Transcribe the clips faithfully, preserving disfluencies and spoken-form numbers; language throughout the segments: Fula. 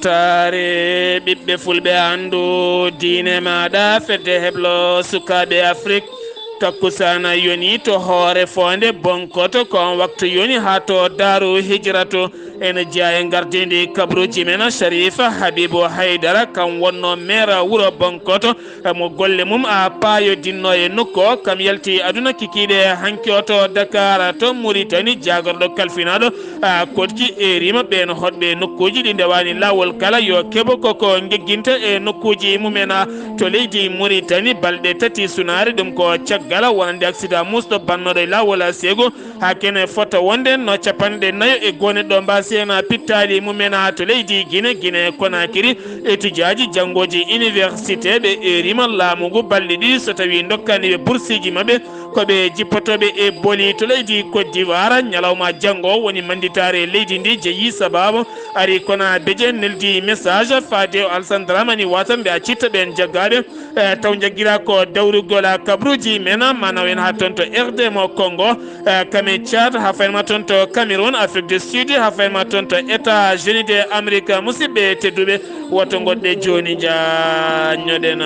Taare ɓiɓɓe fulɓe, anndu diine maaɗa, fedde heblo sukaaɓe Afrik. Takkusaana yoni to hoore foonde Bonkoto, ko on waktu yoni haa to Daaru Hijratu. Ene jeyaa e ngardiindi kabruuji men, Sharifa Habibu Haydara, kam wonno meera wuro Bonkoto. Mo golle mum a paayodinno e nokku o, kam yalti aduna kikiiɗe hanki o to Dakar, to Muritani, jaagorɗo kalfinaaɗo, a, koɗki e rima ɓeen hoɗɓe nokkuuji ɗi ndewaani laawol kala, yo keɓo koko ngegginta e nokkuuji mumen, a, to leydi Muritani. Balɗe tati sunaare, ɗum ko caggal wonande aksida musɗo bannooɗo e laawol, a, seegu. Haa kene fota wonde no capanɗe nayo e goo neɗɗo mbaasi heen pittaali mumen haa to leydi Gine, Gine Konakiri. Etijaaji janngooji iniwersiteeɓe e rima laamu ngu balɗe ɗiɗi so tawii ndokkaani ɓe bursiiji maɓɓe, ko ɓe jippotooɓe e boli to leydi Côte d'Ivoire. Ñalawma janngo woni mannditaare leydi ndi jeyi sabaabu ari kona beje neldi message faade o Alassane Dramane Ouattara nde a citta ɓeen jaggaaɓe. Eh, taw jaggira ko dawrugol, ah, kabruuji men, ah, ma naw en haa toon to R D mo Congo, eh, kame Tchad, haa fayma toon to Cameroun, Afrique du Sud, haa fayma toon to États-Unis de Amérique. Musidɓe tedduɓe, woto ngoɗɗe jooni, njaññoɗen.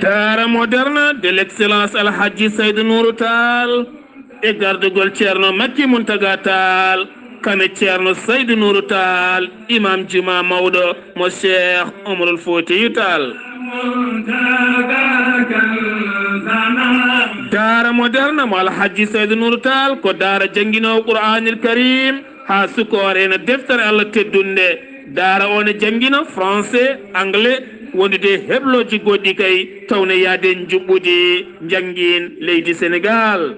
Daara moderne de l'excellence Al Hadji Seydou Nourou Tall e gardugol Ceerno Makki Mountaga Tall, kame Ceerno Seydou Nourou Tall, imam juma mawɗo mo Cheikh Omarul Foutiyou Tall. Daara moderne mo Al Hadji Seydou Nourou Tall ko daara jannginoowo Qur'anil Karim haa sukoore ena deftere Allah teddunde. Daara o ne janngina français, anglais, wondude e heblooji goɗɗi kay, tawne yaade njuɓɓudi njanngin leydi Senegaal.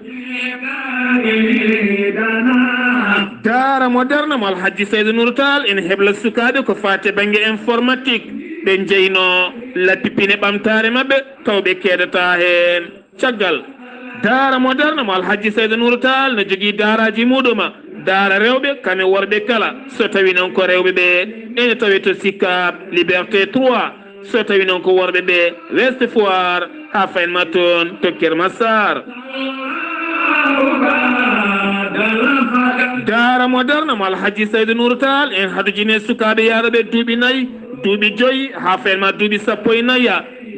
Daara moderne mo Al Hadji Seydou Nourou Tall ene hebla sukaaɓe ko faati e bannge informatique. Ɓe njeyno lappi pine ɓamtaare maɓɓe, taw ɓe keedataa heen. Caggal, daara moderne mo Al Hadji Seydou Nourou Tall ne jogii daaraaji muɗuma, daara rewɓe, kame worɓe kala. So tawi noon ko rewɓe ɓe, ene tawe to Sicap Liberté trois. So tawi noon ko worɓe ɓe, Ouest Foire, haa faynma toon to Keur Massar. Daara moderne mo Al Hadji Seydou Nourou Tall, en hadujine sukaaɓe yaarooɓe duuɓi nayi, duuɓi joyi, haa faynma duuɓi sappo e nayi.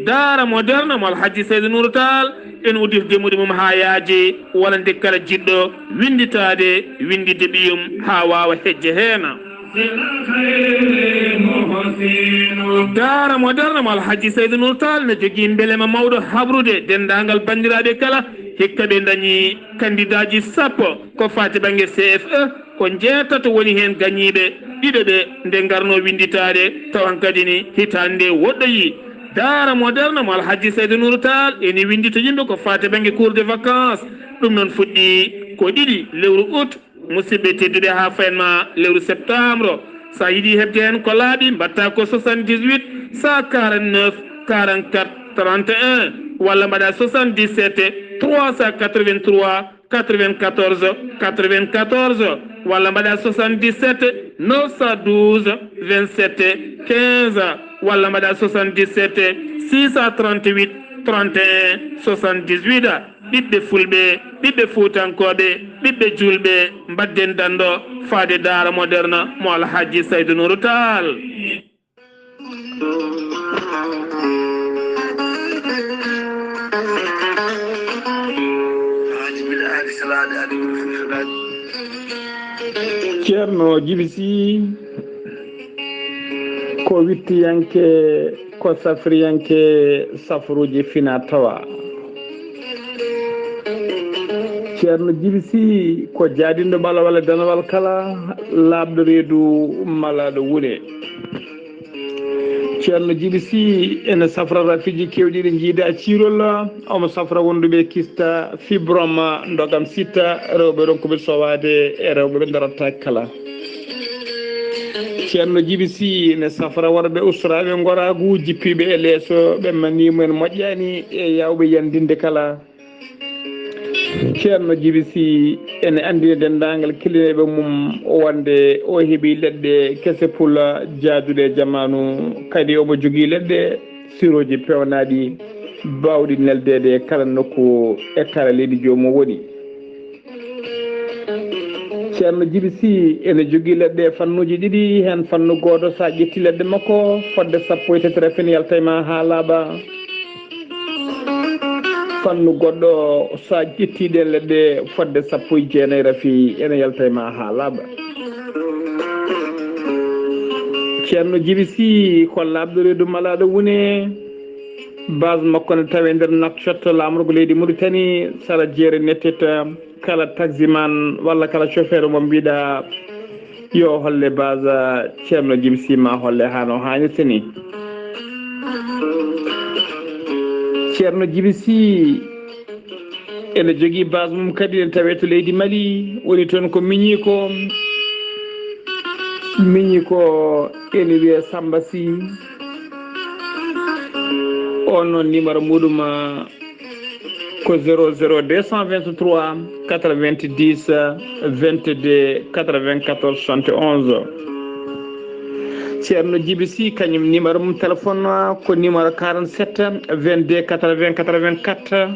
Daara moderne mo Al Hadji Seydou Nourou Tall, en udditi demuɗi mum haa yaaji, walla nde kala jiɗɗo winnditaade, winnditde ɓiyum haa waawa hejje heen. Daara moderne mo Al Hadji Seydou Nourou Tall ne jogii mbelema mawɗo habrude denndaangal banndiraaɓe kala, hikka ɓe ndañi kandidaaji sappo ko faati bannge C F E, ko njeetato woni heen gañiiɓe, ɗiɗo ɓe nde ngarno winnditaade, taw hankadi ni hitaande nde woɗɗoyi. Daara moderne mo Al Hadji Seydou Nourou Tall ene winndita yimɓe ko faati bannge cours de vacances, ɗum noon fuɗɗi ko ɗiɗi lewru août, musidɓe tedduɓe, haa faynma lewru septembre. So a yiɗi heɓde heen ko laaɓi, mbaɗta ko soixante-dix-huit, cent quarante-neuf, quarante-quatre, trente et un, walla mbaɗa soixante-dix-sept, trois cent quatre-vingt-trois, quatre-vingt-quatorze, quatre-vingt-quatorze, walla mbaɗa soixante-dix-sept, neuf cent douze, vingt-sept, quinze, walla mbaɗa soixante-dix-sept, six cent trente-huit, trente et un, soixante-dix-huit. Ɓiɓɓe fulɓe, ɓiɓɓe fuutankooɓe, ɓiɓɓe juulɓe, mbaɗden danndo faade daara moderne mo Al Hadji Seydou Nourou Tall. Ceerno Jibi Sy ko wittiyanke, ko safriyanke safruuji fina tawa. Ceerno Jibi Sy ko jaadinɗo ɓalawal e danawal kala, laaɓɗo reedu malaaɗo wune. Ceerno Jibi Sy ene safra rafiiji keewɗi ɗi njiida ciirol, omo safra wonduɓe kista fibrome, ndogam sitta, rewɓe ronkuɓe sowaade e rewɓe ɓe darattaake kala. Ceerno Jibi Sy ne safra worɓe ustoraaɓe ngoraagu, jippiiɓe e leeso, ɓe manii mumen moƴƴaani e yaawɓe yandinde kala. Ceerno Jibi Sy ene anndina denndaangal kellineeɓe mum wonde o heɓi leɗɗe kese pula jaaduɗe e jamaanu, kadi omo jogii leɗɗe sirooji peewnaaɗi baawɗi neldeede e kala nokku e kala leydi joomum woni. Ceerno Jibi Sy ene jogii leɗɗe e fannuuji ɗiɗi, heen fannu gooto, so a ƴetti leɗɗe makko, fodde sappo e tati rafin yalta e ma haa laaɓa. Fannu goɗɗo, so a ƴetti ɗeen leɗɗe, fodde sappo e jeenayi rafi ene yalta e ma haa laaɓa. Ceerno Jibi Sy ko laaɓɗo reedu malaaɗo wune. Base makko ne tawi nder Nouakchott, laamorgo leydi Mauritanie, sara jeere nettita. Kala taximan walla kala chauffeur mo mbiɗa yo holle base Ceerno Jibi Sy, ma holle haa no haanirta ni. Ceerno Jibi Sy ene jogii base mum kadi, ene tawee to leydi Mali, woni toon ko miñi ko, miñi ko ene wiyee Samba Sy. On noon numéro muɗum ko zéro zéro deux cent vingt-trois quatre-vingt-dix vingt-deux quatre-vingt-quatorze soixante et onze. Ceerno Jibi Sy, kañum numéro mum téléphone ko numéro quarante-sept vingt-deux quatre-vingts quatre-vingt-quatre.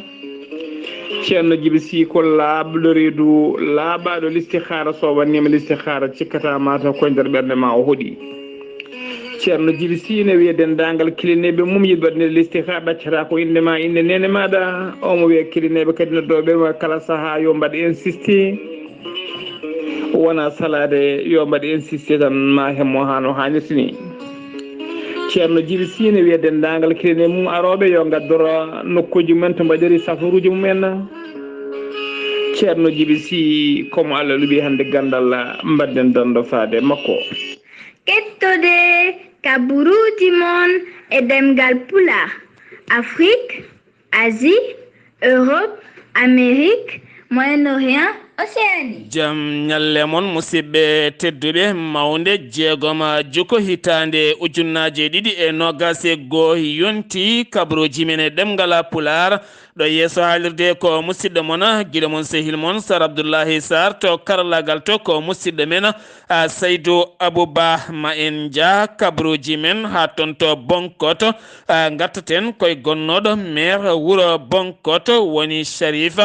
Ceerno Jibi Sy ko laaɓɗo reedu, laaɓaaɗo listihaara, so wannima listihaara cikkata mata ko nder ɓernde ma o hoɗi. Ceerno Jibi Sy ne wiya denndaangal kilineeɓe mum yiɗɓe waɗde listihaara, ɗaccata ko innde ma, innde neene maaɗa. Omo wiya kilineeɓe kadi noddooɓe ma kala sahaa yo mbaɗ insisté, wona salaade, yo mbaɗ insisté tan ma hemmo haa no haanirta ni. Ceerno Jibi Sy ne wiya denndaangal kilineeɓe mum arooɓe yo ngaddoro nokkuuji mumen to mbaɗiri safaruuji mumen. Ceerno Jibi Sy ko mo Allah luɓi hannde ganndal, mbaɗden dando faade makko. Kettode kaburuuji mon e ɗemngal Pulaar, Afrique, Asie, Europe, Amérique, Moyen-Orient, Océanie. Jam ñalle mon, musidɓe tedduɓe, mawnde jeegom juko hitaande ujunnaaje ɗiɗi e noogaas e goo yonti, kabaruuji men e ɗemngal Pulaar. Ɗo yeeso haalirde ko musidɗo mon, giɗo mon, sehil mon, Sar Abdullahi Sar, to karallaagal to ko musidɗo men, a, Saydu Abuba. Ma en njah kabaruuji men haa toon to Bonkot, a, ngartaten koye gonnooɗo maire wuro Bonkot, woni Sharif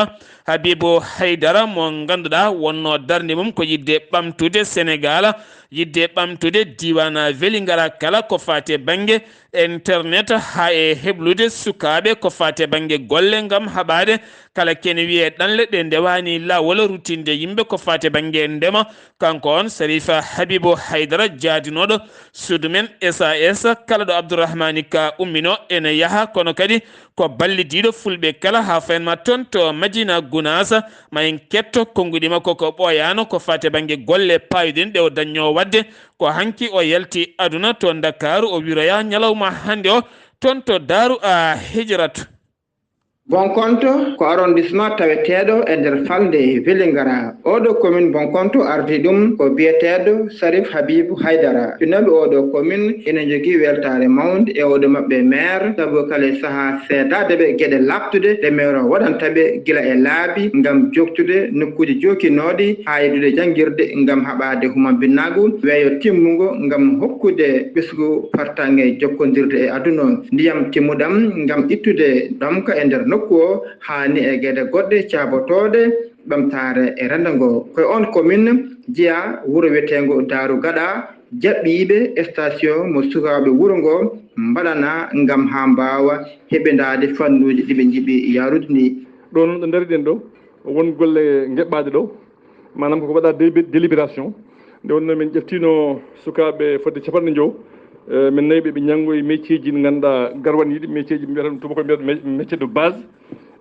Habibu Haydara, mo ngannduɗaa wonnoo darnde mum ko yiɗde ɓamtude Senegaal, yiɗde ɓamtude diiwaan Welingara kala ko faati e bannge internet, haa e heblude sukaaɓe ko faati e bannge golle ngam haɓaade kala kene wiyee ɗanle ɗe ndewaani laawol ruttinde yimɓe ko faati e bannge ndema. Kanko on Sarifa Habibu Haydara, jaadinooɗo suudu men S A S, kala ɗo Abdourahmani Ka ummino ene yaha, kono kadi ko ballidiiɗo fulɓe kala, haa fayin ma toon to Madina Gunaas. Ma en ketto konnguɗi makko ko ɓooyaano ko faati e bannge golle paayuɗen ɗe o dañnoo waɗde. Ko hanki o yalti aduna to Ndakaaru, o wiroya ñalawma hannde o toon to Daaru a Hijratu. Bonkonto ko arrondissement taweteeɗo e nder falnde Vélingara. Oɗo commune Bonkonto ardi ɗum ko biyeteeɗo Sarif Habibu Haydara. Finooɓe oɗo commune ina njogii weltaare mawnde e oɗo maɓɓe maire, sabu kala e sahaa seedaade ɓe geɗe laaɓtuɗe ɗe maire o waɗanta ɓe gila e laabi ngam joktude nokkuuji jookinooɗi haa e duɗe janngirde ngam haɓaade humabinnaagu weeyo timmungo ngam hokkude ɓesngu fartaŋŋe jokkondirde e aduna o, ndiyam timmuɗam ngam ittude ɗomka e nder nokku o, haa ni e geɗe goɗɗe caabotooɗe ɓamtaare e renndo ngo. Ko e oon commune jeyaa wuro wiyeteengo Daaru Gaɗa, jaɓɓiiɓe station mo sukaaɓe wuro ngo mbaɗana ngam haa mbaawa heɓindaade fannuuji ɗi ɓe njiɗi yahrude ni. Ɗo noon ɗo ndariɗen ɗo, won golle ngeɓɓaaɗe ɗo, maanaam koko waɗa débi-, délibération. Nde wonnoo min ƴeftiino sukaaɓe fodde capanɗe njowo, eh, min nawi ɓe, ɓe njanngoyi métier ji ɗi ngannduɗaa garwaniiɗi, métier ji, ɓe mbiyata ɗum tubakoɓe mbiyata mé-, métier de base,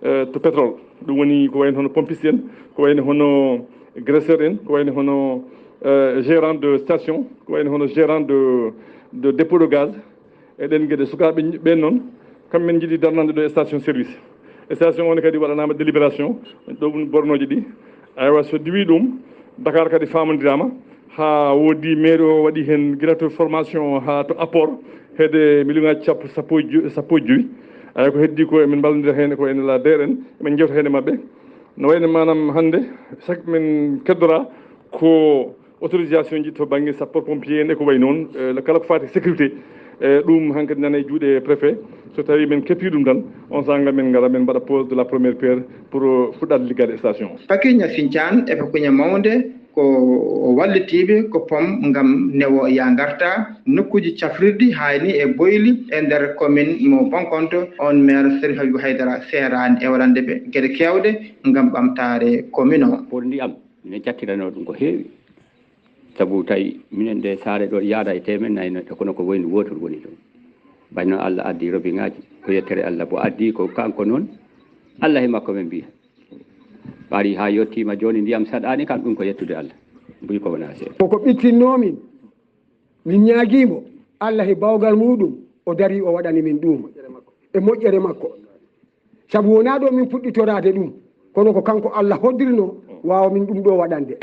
eh, to pétrole. Ɗum woni ko wayno hono pompiste en, ko wayno hono graisseur en, ko wayno hono, eh, gérant de station, ko wayno hono gérant de, de dépôt de gaz. E ɗeen geɗe, sukaaɓe ɓeen noon, kam min njiɗi darnande ɗo e station service. E station o ne kadi waɗanaama délibération, ɗo ɗum bornooji ɗi. Aywa, so diwii ɗum, Dakar kadi faamondiraama, haa woodi mairie o waɗi heen gila to formation haa to apport, heede million ŋaaji sappo, sappo e jo-, sappo e joyi. Aywa, ko heddii ko emin mballondira heen ko ene la D R N, emin njewta heen e maɓɓe. No wayno maanaam hannde, chaque min keddora ko autorisation ji to bannge sapeur pompier en e ko wayi noon, eh, kala ko faati sécurité, eh, ɗum hankadi nana e juuɗe préfet. So tawi min keppi ɗum tan, on sanga min ngara min mbaɗa pose de la première pierre pour, eh, fuɗɗade liggaade station. Pakiña Sincaan e pakiña mawnde ko o wallitiiɓe ko pom ngam newo ya ngarta nokkuuji cafrirɗi hayni e boyli e nder commune mo Bonkonto. On maire Serif Habibou Haydara seeraani e waɗande ɓe geɗe keewɗe ngam ɓamtaare commune o. Pour ndiyam, ina jattiranoo ɗum ko heewi. Sabu tawi minen nde saare ɗo yaada e teemen nayi neɗɗo, kono ko wayno wootor woni ɗon. Bayno Allah addi robiŋaaji, ko yettere Allah bo addi ko kanko noon. Allah e makko min mbiya. Ɓaari haa yettiima jooni ndiyam saɗaani kam, ɗum ko yettude Allah. Mbuy ko wonaa seeɗa. Koko ɓittinnoo min, min ñaagii mo, Allah e bawgal muuɗum, o darii o waɗani min ɗum e moƴƴere makko. Sabu wonaa ɗo min puɗɗitoraade ɗum, kono ko kanko Allah hoddirnoo waawa min ɗum ɗo waɗande.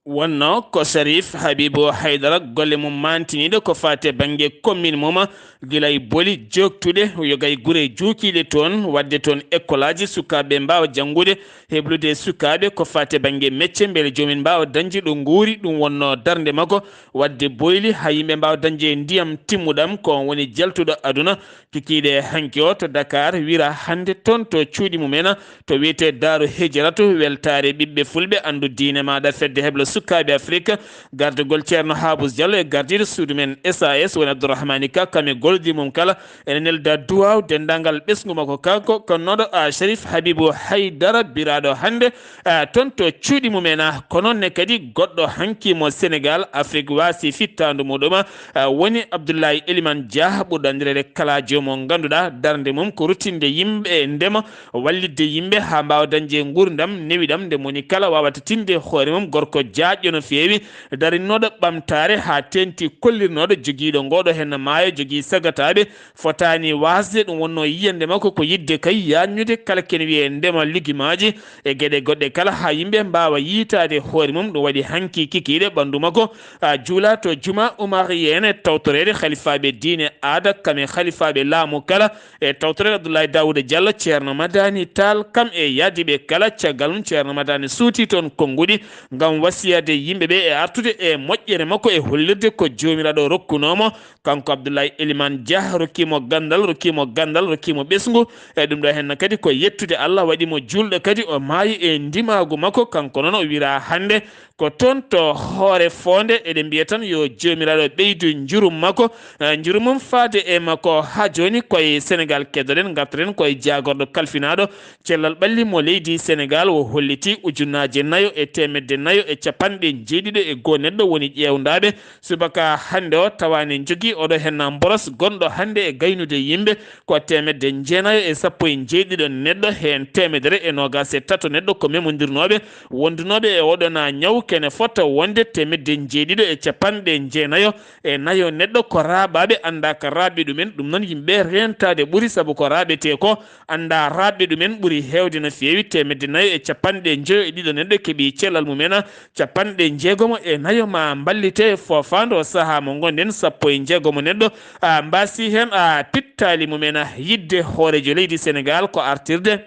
Wonno ko Sharif Habibou Haydara golle mum mantiniiɗo ko faati e bannge commune mum, gila e boli jooktuɗe, yoga e gure juukiiɗe toon, waɗde toon ekkolaaji sukaaɓe mbaawa janngude, heblude e sukaaɓe ko faati e bannge mecce, mbele joomin mbaawa dañde ɗo nguuri. Ɗum wonno darnde makko, waɗde boyli haa yimɓe mbaawa dañde ndiyam timmuɗam, ko on woni jaltuɗo aduna. Kikiiɗe hanki o to Dakar, wira hannde toon to cuuɗi mum en, to wiyetee Daaru Hijratu, weltaare ɓiɓɓe fulɓe, anndu diine maaɗa, fedde heblo sukaaɓe Afrik, gardagol Ceerno Haabus Diallo e gardiiɗo suudu men S A S woni Abdourahmani Ka, kam e goldi mum kala, ene nelda duwaaw denndaangal ɓesngu makko kanko, ko noɗo a Sharif Habibou Haydara, biraaɗo hannde, a, toon to cuuɗi mum en, a, ko noon ne kadi goɗɗo hanki mo Senegal, Afrik waasi fittaandu muɗum, a, woni Abdoulaye Elimane Dia, ɓurɗo anndireede Kalajo mo ngannduɗaa darnde mum ko ruttinde yimɓe e ndema, wallitde yimɓe haa mbaawa dañde nguurndam newiɗam, nde moni kala waawata tinde hoore mum, gorko jaajɗo no feewi, darinooɗo ɓamtaare haa teeŋti kollirnooɗo jogiiɗo ngooɗo heen maayo, jogii sagataaɓe, fotaani waasde. Ɗum wonnoo yiyannde makko ko yiɗde kay yaajnude kala kene wiyee ndema, ligimaaji e geɗe goɗɗe kala haa yimɓe mbaawa yiytaade hoore mum. Ɗum waɗi hanki kikiiɗe ɓanndu makko, a, juula to juma umariyene, tawtoreede halifaaɓe diine aada, kam e halifaaɓe laamu kala, e tawtoreede Abdoulaye Daouda Diallo, Ceerno Madani Tall, kam e yaadiiɓe kala. Caggal mum, Ceerno Madani suuti toon konnguɗi ngam wasiyade yimɓe ɓe e artude e moƴƴere makko e hollirde ko Joomiraaɗo rokkunoo mo. Kanko Abdoulaye Elimane Dia, rokki mo ganndal, rokki mo ganndal, rokki mo ɓesngu. E ɗum ɗo henna kadi ko yettude Allah, waɗi mo juulɗo kadi, o maayi e ndimaagu makko. Kanko noon o wira hannde ko toon to Hoore Foonde. Eɗen mbiya tan yo Joomiraaɗo ɓeydu njurum makko, eh, njurum mum faade e makko. Haa jooni koye Senegal keddoɗen, ngartoɗen koye jaagorɗo kalfinaaɗo cellal ɓalli mo leydi Senegal. O holliti ujunnaaje nayo e teemedde nayo e capanɗe jeeɗiɗo e goo neɗɗo woni ƴeewndaaɓe subaka hannde o, tawa ne njogii oɗo henna mboros gonɗo hannde e gaynude yimɓe ko teemedde jeenayo e sappo e jeeɗiɗo neɗɗo, heen teemedere e noogaas e tato neɗɗo ko memondirnooɓe wondunooɓe e oɗo na ñaw. Kene fota wonde teemedde jeeɗiɗo e capanɗe jeenayo e nayo neɗɗo ko raaɓaaɓe, anndaa ka raaɓi ɗumen. Ɗum noon, yimɓe reentaade ɓuri, sabu ko raaɓetee ko, anndaa raaɓi ɗumen ɓuri heewde no feewi. Teemedde nayo e capanɗe njeyo e ɗiɗo neɗɗo keɓi cellal mumen, capanɗe jeegomo e nayo ma mballite e foofaandu o sahaa mo ngonɗen, sappo e jeegomo neɗɗo, a, mbaasi heen, a, pittaali mumen, a, yiɗde hooreejo leydi Senegal ko artirde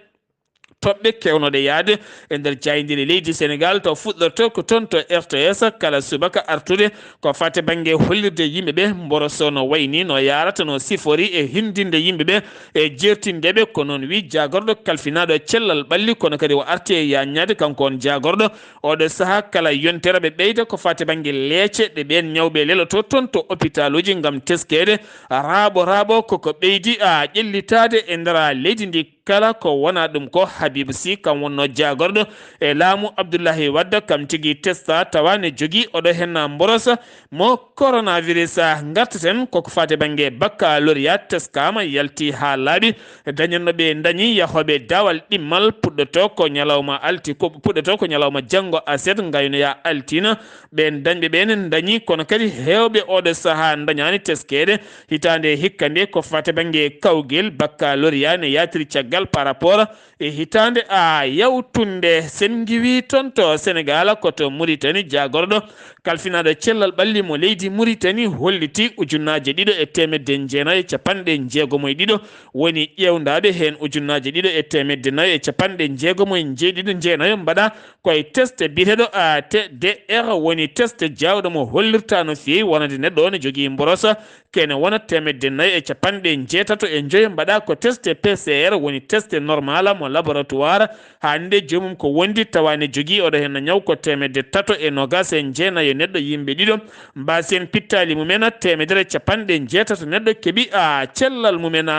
toɓɓe keewnoɗe yahde e nder jaayndiire leydi Senegal, to fuɗɗorto ko toon to R T S kala subaka artude ko fate bannge hollirde yimɓe ɓe mboroso no wayni, no yaarata, no sifori e hindinde yimɓe ɓe e jeertinde ɓe. Ko noon wi jaagorɗo kalfinaaɗo cellal ɓalli, kono kadi o arti e yaññaade kanko on jaagorɗo oɗo sahaa kala yontere ɓe ɓeyda ko fate bannge leece ɗe ɓeen ñawɓe leloto toon to opitaluuji ngam teskeede raaɓo raaɓo koko ɓeydi a ƴellitaade e nder leydi ndi. Kala ko wona ɗum ko Habib Sy kam wonno jaagorɗo e laamu Abdoulaye Wade, kam tigi testa tawa ne jogii oɗo henna mborosa mo coronavirus. Ngartaten koko fate bannge baccalauréat, teskama yalti haa laaɓi, dañanno ɓe dañi yahooɓe dawal ɗimmal puɗɗoto ko ñalawma alti, ko puɗɗoto ko ñalawma janngo aset, ngaynoya altina. Ɓeen dañɓe ɓeen dañi, kono kadi heewɓe oɗo sahaa dañaani teskeede. Hitaande hikka nde ko fate bannge kawgel baccalauréat ne yaatiri caggal caggal par rapport e hitaande a yawtunde. Sen ngiwi toon to Senegaal, ko to Muritani, jaagorɗo kalfinaaɗo cellal ɓalli mo leydi Muritani holliti ujunnaaje ɗiɗo e teemedde jeenayo e capanɗe jeegomo e ɗiɗo woni ƴeewndaaɓe, heen ujunnaaje ɗiɗo e teemedde nayo e capanɗe jeegomo e jeeɗiɗo, jeenayo mbaɗa koye test biyeteeɗo A T D R, woni test jaawɗo mo hollirta no feewi wonande neɗɗo o ne jogii mborosa, kene wona teemedde nayo e capanɗe jeetato e njoyo mbaɗa ko test P C R, woni test normal mo laboratoire. Hannde joomum ko wondi tawa ne jogii oɗo heen ñaw ko teemedde tato e noogas e jeenayo neɗɗo, yimɓe ɗiɗo mbaasi en pittaali mumen, teemedere capanɗe jeetato neɗɗo keɓi a cellal mumen.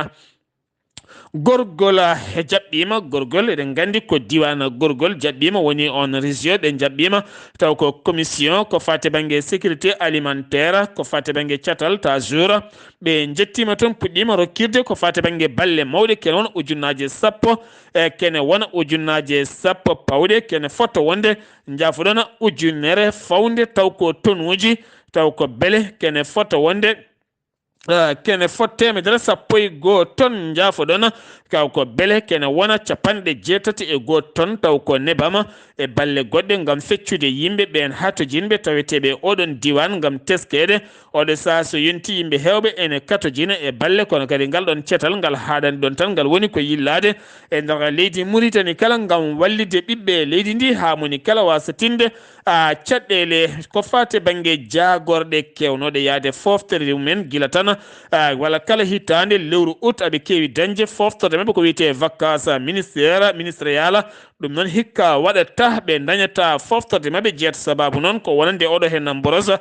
Gorgol, eh, jaɓɓiima, Gorgol, eɗen nganndi ko diiwaan Gorgol jaɓɓiima, woni oon région ɓe jaɓɓiima, taw ko commission ko faati bannge sécurité alimentaire, ko faati bannge catal, ta jour, ɓe njettiima toon, puɗɗiima rokkirde ko faati bannge balle mawɗe, kene wona ujunnaaje sappo, e kene wona ujunnaaje sappo pawɗe, kene fota wonde, njaafoɗon, ujunere fawnde, taw ko tonuuji, taw ko bele, kene fota wonde, eh, kene fot teemedere sappo e goo ton, njaafoɗon, taw ko bele, kene wona capanɗe jeetati e goo ton, taw ko nebam e balle goɗɗe ngam feccude yimɓe ɓeen hatojinɓe taweteeɓe e oɗon diiwaan ngam teskeede. Oɗo sahaa so yonti yimɓe heewɓe ene katojina e balle, kono kadi ngal ɗon cetal ngal haaɗani ɗon tan, ngal woni ko yillaade e nder leydi Muritani kala ngam wallitde ɓiɓɓe leydi ndi haa moni kala waasa tinde a caɗeele ko faati bannge jaagorɗe keewnooɗe yahde foftorde mumen gila tan, a, walla kala hitaande lewru ut aɓe keewi dañde foftorde maɓɓe ko wiyetee vacances ministère, ministériel. Ɗum noon hikka waɗata ɓe dañata foftorde maɓɓe jeet. Sababu noon ko wonande oɗo heen mborosa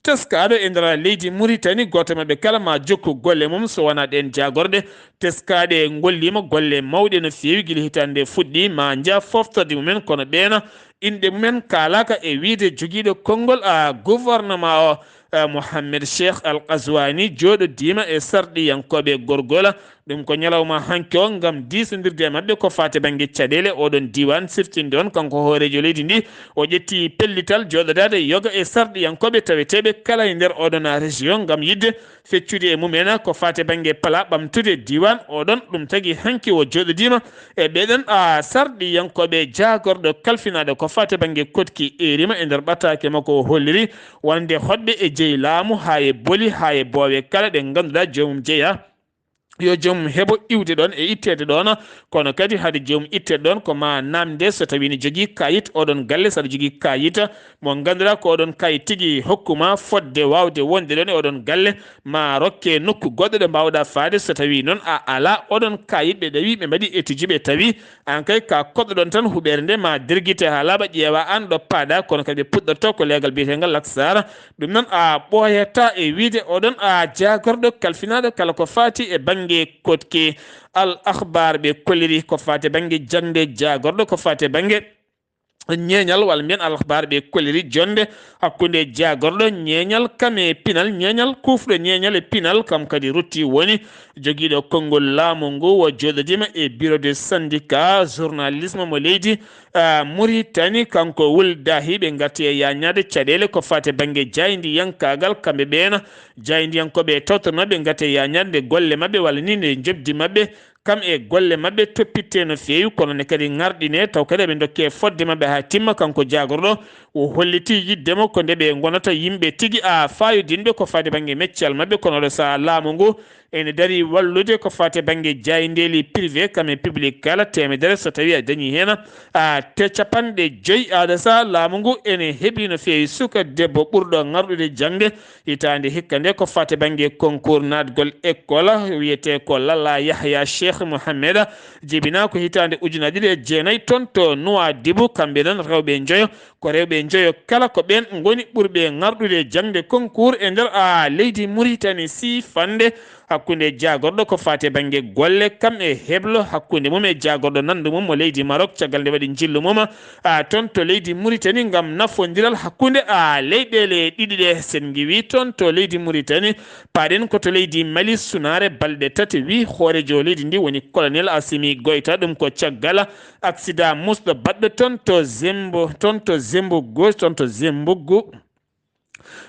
teskaaɗo e nder leydi Muritani, gooto maɓɓe kala ma jokku golle mum, so wonaa ɗeen jaagorɗe teskaaɗe ngolliima golle mawɗe no feewi gila hitaande nde fuɗɗi, ma nja foftorde mumen, kono ɓeena inɗe mumen kaalaaka e wiyde jogiiɗo konngol a gouvernement o, a Mohamed Cheikh Al Qazwani, jooɗodiima e sarɗiyankooɓe Gorgol. Ɗum ko ñalawma hanki o ngam diisondirde e maɓɓe ko faati bannge caɗeele oɗon diiwaan, siftinde on kanko hooreejo leydi ndi. O ƴetti pellital jooɗodaade yoga e sarɗiyankooɓe taweteeɓe kala e nder oɗon région ngam yiɗde feccude e mumen ko faati bannge pala ɓamtude diiwaan oɗon. Ɗum tagi hanki o jooɗodiima e ɓeɗon a sarɗiyankooɓe, jaagorɗo kalfinaaɗo ko faati bannge koɗki erima e nder ɓataake makko o holliri wonde hoɗɓe e jeyi laamu haa e boli haa e boowe kala ɗe ngannduɗaa joomum jeyaa. Yo joomum heɓo iwde ɗoon e itteede ɗoon, kono kadi hade joomum itteede ɗoon ko ma naamnde so tawii ne jogii kayit oɗon galle, so aɗa jogii kayit mo ngannduɗaa ko oɗon kayit tigi hokkuma fodde waawde wonde ɗoon e oɗon galle, ma rokke nokku goɗɗo ɗo mbaawɗaa faade. So tawii noon a alaa oɗon kayit, ɓe ɗawi, ɓe mbaɗi étude, ɓe tawi aan kay ka koɗɗoɗon tan huɓeere nde ma dergite haa laaɓa, ƴeewa aan ɗo paaɗa, kono kadi ɓe puɗɗorto ko leegal biyeteengal Laksar. Ɗum noon a ɓooyata e wiyde oɗon a jaagorɗo kalfinaaɗo kala ko faati e bannge koɗki. Al Akhbar ɓe kolliri ko faati e bannge jaŋde, jaagorɗo ko faati e bannge ñeeñal, walla mbiyen Al Akhbar ɓe kolliri jonnde hakkunde jaagorɗo ñeeñal kam e pinal, ñeeñal kuufɗo ñeeñal e pinal, kam kadi rutti woni jogiiɗo konngol laamu ngu o jooɗodiima e bureau de syndicat journalisme mo leydi, ah, Muritani, kanko Wul Dahi. Ɓe ngarti e yaañaade caɗeele ko faati e bannge jaayndiyankaagal, kamɓe ɓeena jaayndiyankooɓe e tawtornooɓe ngarti e yaañaade nde golle maɓɓe walla ni nde njoɓdi maɓɓe, kam e golle maɓɓe toppitte no feewi, kono ne kadi ŋarɗine, taw kadi eɓe ndokke fodde maɓɓe haa timma. Kanko jaagorɗo o holliti yiɗde mo ko nde ɓe ngonata yimɓe tigi a faayodinɓe ko faati bannge meccal maɓɓe, kono oɗo sahaa laamu ngu ene darii wallude ko faati bannge jaayndeeli privé kam e public kala, teemedere so tawii a dañii heen a te capanɗe joyi. Oɗo sahaa laamu ngu ene heɓi no feewi suka debbo ɓurɗo ŋarɗude jaŋde hitaande hikka nde ko faati bannge concours naatgol école, wiyetee ko Lalla Yahya Cheikh Mohamed, jibinaa ko hitaande ujunaaji ɗiɗi e jeenayi toon to Nouadhibou. Kamɓe noon rewɓe njoyo, ko rewɓe njoyo kala ko ɓeen ngoni ɓurɓe ŋarɗude jaŋde concours e nder, a, leydi Muritani. Siifannde hakkunde jaagorɗo ko faati e bannge golle kam e heblo hakkunde mum e jaagorɗo nanndo mum mo leydi Maroc, caggal nde waɗi njillu mum, a, toon to leydi Muritani ngam nafondiral hakkunde, a, leyɗeele ɗiɗi ɗe. Sen ngiwi toon to leydi Muritani, paaɗen ko to leydi Mali, sunaare balɗe tati, wi hooreejo leydi ndi woni colonel Assimi Goïta. Ɗum ko caggal accident musɗo baɗɗo toon to Zembo, toon to Zembo Gauche, toon to Zembuggu.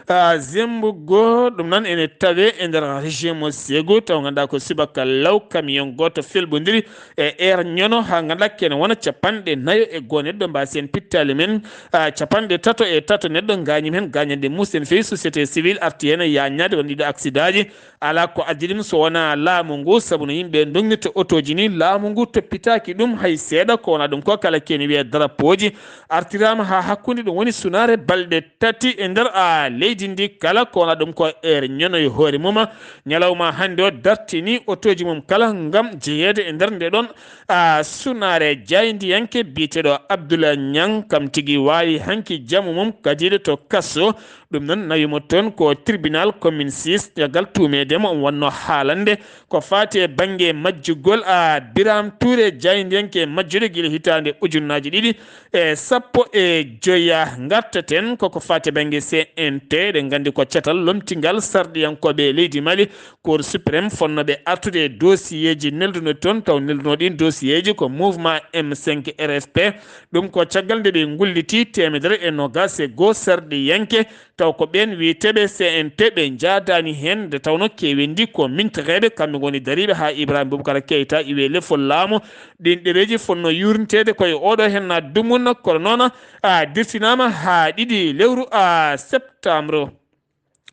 Ah, Zembo goo, ɗum noon ene tawee e nder région mo Ségou, taw ngannduɗaa ko subaka law, camion gooto felɓondiri e air ñono, haa ngannduɗaa kene wona capanɗe nayo e goo neɗɗo mbaasi heen pittaali men, ah, capanɗe tato e tato neɗɗo ngaañi heen, gaañannde muusɗe no feewi, société civile arti heen e yaaññaade wonde ɗiɗo accident ji, alaa ko addi ɗum so wonaa laamu ngu, sabu no yimɓe ndogirta otooji ni, laamu ngu toppitaaki ɗum hay seeɗa, ko wonaa ɗum ko kala kene wiyee drapeau ji artiraama haa hakkunde, ɗum woni sunaare balɗe tati e nder, a, leydi ndi kala, ko wonaa ɗum ko air ñono e hoore mum, ñalawma hannde o dartini otooji mum kala ngam jeyeede e nder nde ɗon, a, sunaare jaayndiyanke biyeteeɗo Abdoulaye Niang, kam tigi waawi hanki jamu mum kadiiɗo to kaso. Ɗum noon nawi mo toon ko tribunal commune six, caggal tuumeede mo, omo wonno haalande ko faati e bannge majjugol, a, Birame Touré, jaayndiyanke majjude gila hitaande ujunnaaji ɗiɗi e sappo e joya. Ngartaten koko faati e bannge C N T, eɗen nganndi ko catal lomtingal sarɗiyankooɓe leydi Mali, Cour suprême fonnooɓe artude e dossier ji nelduno toon, taw nelduno ɗin dossier ji ko mouvement M cinq R F P. Ɗum ko caggal nde ɓe ngulliti teemedere e noogaas e goo sarɗiyanke, taw ko ɓeen wiyeteeɓe C N T ɓe njaadaani heen, nde tawnoo keewendi ko mintereeɓe, kamɓe ngoni dariiɓe haa Ibrahima Boubacar Keita iwee lefol laamu. Ɗiin ɗereeji fonnoo yuurniteede ko e ooɗoo heen na dumunna, kono noon, a, dirtinaama haa ɗiɗi lewru, a, septembre.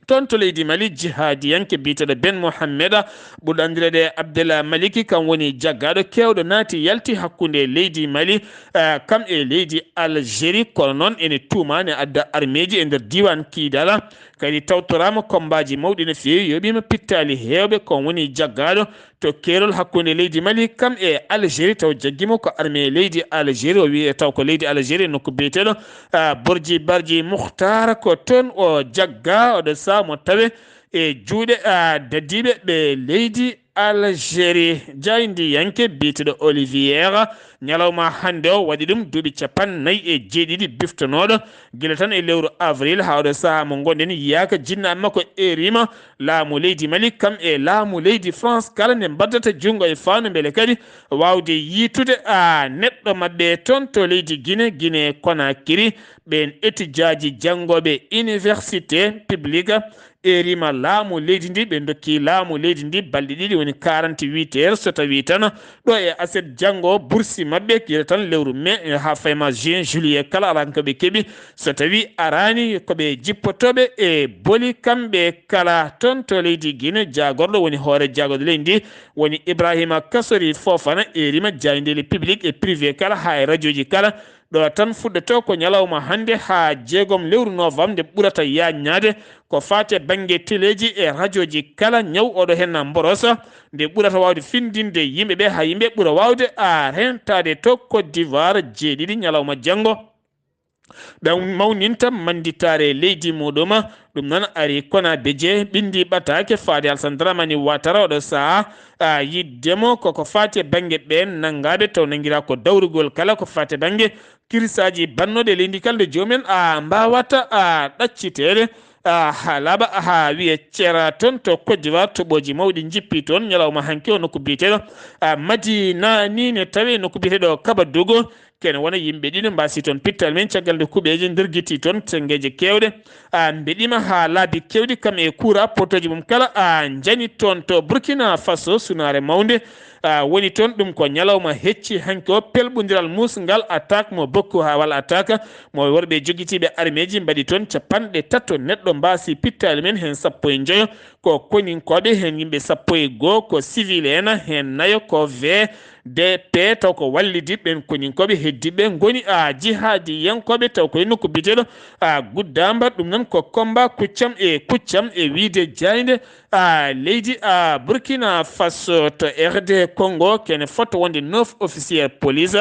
Toon to leydi Mali, jihaadiyanke biyeteeɗo Ben Mohamed, ɓurɗo anndireede Abdallah Maliki, kam woni jaggaaɗo keewɗo naati yalti hakkunde leydi Mali, eh, kam e leydi Algérie, kono noon ene tuumaa ne adda armeeji e nder diiwaan Kidala. Kadi tawtoraama kommbaaji mawɗi no feewi, yoɓiima pittaali heewɓe, ko woni jaggaaɗo to keerol hakkunde leydi Mali kam e Algérie, taw jaggimo ko armée leydi Algérie, o wiye taw ko leydi Algérie nokku biyeteeɗo, ah, Borji Barji Mukhtar, ko toon o jagga, oɗo sahaa mo tawe e juuɗe, ah, dadiiɓe ɓe leydi Algérie. Jaayndiyanke biyeteeɗo Olivier, ñalawma hannde o waɗi ɗum duuɓi capannayyi e jeeɗiɗi biftonooɗo gila tan e lewru avril haa oɗo sahaa mo ngonɗen, yiyaka jinnaaɓe makko erima laamu leydi Mali kam e laamu leydi France kala nde mbaddata junngo e faandu mbele kadi waawde yiitude, a, neɗɗo maɓɓe toon to leydi Guinée, Guinée Conakry. Ɓeen etijaaji janngooɓe université publique erima laamu leydi ndi, ɓe ndokki laamu leydi ndi balɗe ɗiɗi, woni quarante-huit heures, so tawii tan ɗo e aset janngo bursi maɓɓe, gila tan lewru mai, eh, haa fayma juin, juillet kala, alaa ko ɓe keɓi. So tawii araani, ko ɓe jippotooɓe e boli kamɓe kala. Toon to leydi Guinée, jaagorɗo woni hoore jaagorɗo leydi ndi, woni Ibrahima Kasori Fofana, erima jaayndeeli public e privé kala, haa e rajooji kala. Ɗo tan fuɗɗotoo ko ñalawma hannde haa jeegom lewru novembre, nde ɓurata yaaññaade ko faati e bannge teleeji e rajooji kala, ñaw oɗo heen na mborosa, nde ɓurata waawde findinde yimɓe ɓe, haa yimɓe ɓura waawde a rentaade to Côte d'Ivoire. Jeeɗiɗi ñalawma janngo, ɓe mawninta mannditaare leydi muɗum. Ɗum noon ari Kona Beje, ɓinndi ɓataake faade Alassane Dramane Ouattara, oɗo sahaa, a, yiɗde mo koko faati e bannge ɓeen nanngaaɓe, taw nanngiraa ko dawrugol kala ko faati e bannge kirsaaji bannooɗe leydi kala nde joomum en, a, mbaawata, a, ɗacciteede, a, haa laaɓa, haa wiye ceera toon to Côte d'Ivoire. Toɓooji mawɗi njippii toon ñalawma hanki o nokku biyeteeɗo, a, Madina ni ne tawee nokku biyeteeɗo Kabadougou. Kene wona yimɓe ɗiɗo mbaasi toon pittaali men caggal nde kuɓeeje ndergitii toon senngeeje keewɗe, a, mbeɗiima haa laabi keewɗi kam e kuura potooji mum kala, a, njani toon to Burkina Faso. Sunaare mawnde, a, woni toon, ɗum ko ñalawma hecci hanki o, pelɓondiral muusngal, attaque mo bokku haa walla attaque mo worɓe jogitiiɓe armeeji mbaɗi toon, capanɗe tato neɗɗo mbaasi pittaali men, heen sappo e njoyo ko koninkooɓe, heen yimɓe sappo e goo ko civil en, heen nayo ko V D P, taw ko wallidiiɓe ɓeen koninkooɓe, heddiiɓe ngoni, a, jihaadiyankooɓe, taw ko e nokku biyeteeɗo, a, Guddaamba. Ɗum noon ko combat kuccam e kuccam e wiyde jaaynde, a, leydi, a, Burkina Faso. To R D Congo, kene fota wonde neuf officier police,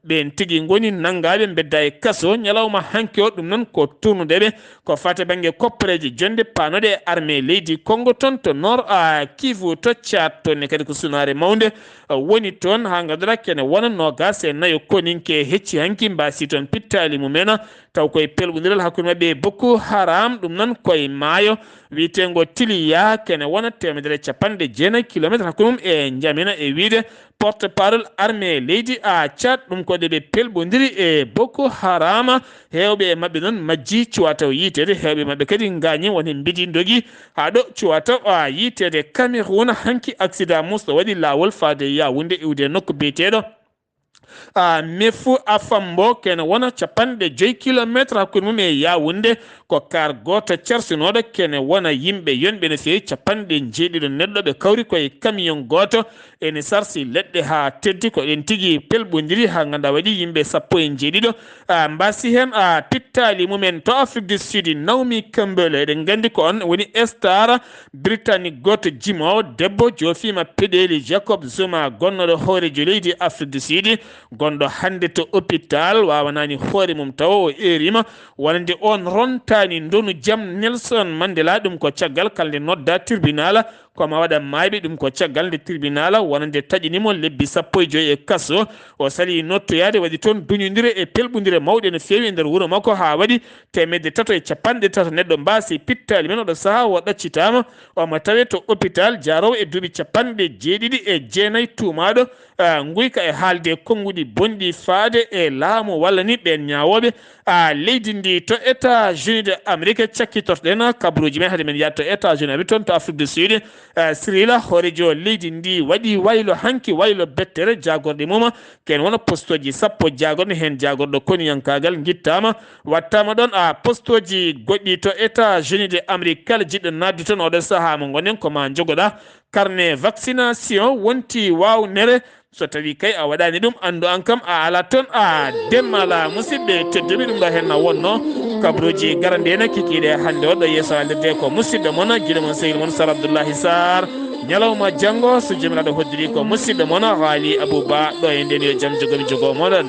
ɓeen tigi ngoni nanngaaɓe mbedda e kaso ñalawma hanki o. Ɗum noon ko tournude ɓe ko faati e bannge koppareeji jonnde paanooɗe e armée leydi Congo toon to Nord, a, Kivu to Tchad. Toon ne kadi ko sunaare mawnde, a, woni toon haa ngadora kene wona noogaas e nayo koninke hecci hanki mbaasi toon pittaali mum en, taw koye pelɓondiral hakkunde maɓɓe e Boko Haram, ɗum noon koye maayo wiyeteengo Tiliya, kene wona teemedere e capanɗe jeenayi kilometre hakkunde mum e Njamena, e wiyde porte-parole armée leydi a Tchad, ɗum ko ɗe ɓe pelɓondiri e Boko Haram. Heewɓe e maɓɓe noon majji, cuwaa taw yiiteede. Heewɓe maɓɓe kadi ngaañi, won heen mbiɗi ndogi. Haa ɗo cuwaa taw a yiiteede. Cameroun, hanki accident musɗo waɗi laawol faade Yaoundé iwde nokku biyeteeɗo a Mefu Afambo, kene wona capanɗe joy kilometre hakkunde mum e Yaoundé. Ko kaar gooto cersinooɗo, kene wona yimɓe yonɓe no feewi capanɗe njeeɗiɗo neɗɗo ɓe kawri koye camion gooto. Ene sarsi leɗɗe haa teddi, ko ɗen tigi pelɓondiri haa ngannduɗaa waɗi yimɓe sappo e njeeɗiɗo a mbasi heen a pittaali mumen. To Afrique du Sud, Naomi Campbell, eɗen nganndi ko on woni star britannique gooto jimoowo debbo joofiima peɗeeli. Jacob Zuma, gonnooɗo hooreejo leydi Afrique du Sud, gonɗo hannde to hôpital, waawanaani hoore mum tawa o eeriima, wonande on rontaani ndonu jam Nelson Mandela. Ɗum ko caggal kala nde nodda tribunal, ko ma waɗa maayɓe. Ɗum ko caggal nde tribunal wonande taƴini mo lebbi sappo e joy e kaso. O salii nottoyaade, waɗi toon duñondire e pelɓondire mawɗe no feewi e nder wuro makko, haa waɗi teemedde tato e capanɗe tato neɗɗo mbaasi pittaali men. Oɗo sahaa o ɗaccitaama, omo tawee to hôpital, jaaroowo e duuɓi capanɗe jeeɗiɗi e jeenayi, tuumaaɗo, ah, nguyka e haalde konnguɗi bonɗi faade e laamu walla ni ɓeen ñaawooɓe, ah, leydi ndi. To États-Unis de Amérique cakkitortoɗen kabaruuji men hade men yaade to États-Unis Amérique, toon to Afrique du Sud, ah, Sirila, hooreejo leydi ndi waɗi waylo hanki, waylo bettere, jaagorɗe mum, ken wona postooji sappo jaagorɗe, heen jaagorɗo koniyankaagal ngittaama, wattaama ɗoon, ah, postooji goɗɗi to États-Unis de Amérique. Kala jiɗɗo naatde toon oɗo sahaa mo ngonɗen, ko ma njogoɗaa carnet vaccination, wonti waawnere. So tawii kay a waɗaani ɗum, anndu aan kam a alaa toon, a demma alaa. Musidɓe tedduɓe, ɗum ɗo heen na wonnoo kabaruuji garande en kikiiɗe hannde. Oɗo yeeso haalirde ko musidɗo mon, giɗo mon, sehil mon Sar Abdoullahi Sarr. Ñalawma janngo, so Joomiraaɗo hoddiri, ko musidɗo mon Haali Abou Ba ɗo e ndeen. Yo jam jogomi jogo moɗon.